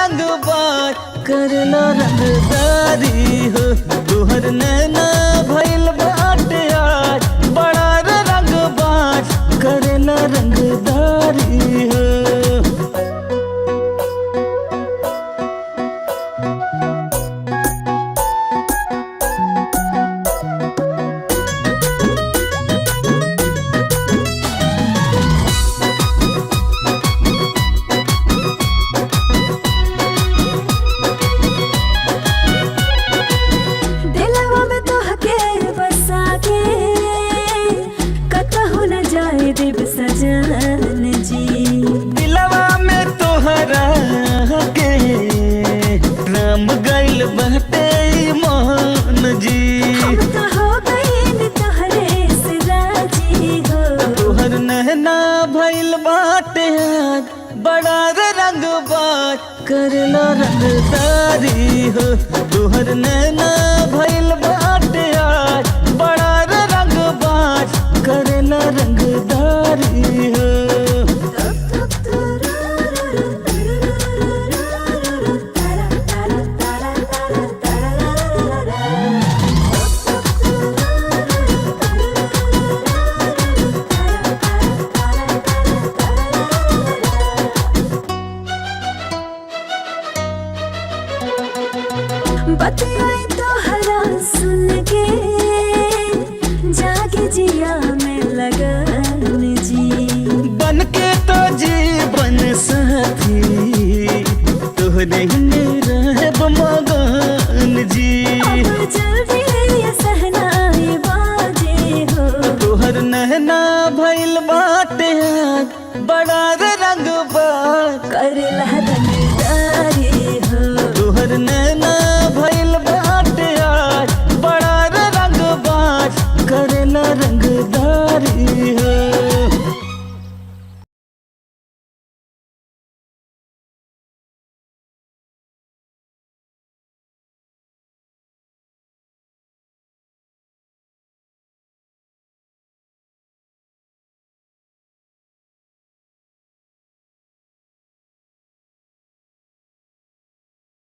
रंग बार करला रंगदारी हो। तोहर नैना भइल बाटे आज बड़ा रे रंग बार करला रंगदारी हो। दिलवा में तोहके बसा के कतहु न जाए देव सजन जी। दिलवा में तोहरा के राम गइल बाटे मोहन जी। हम तो हो गइल तोहरे से राजी हो। तोहर नैना भइल बाटे आज बड़ा रे रंग बार करला रंगदारी हो। तोहर नैना भइल बाटे आज बड़ा रे रंग बार करला रंगदारी हो। बतियाई तोहरा सुन के जाके जिया में लगन जी। बन के तो जीवन साथी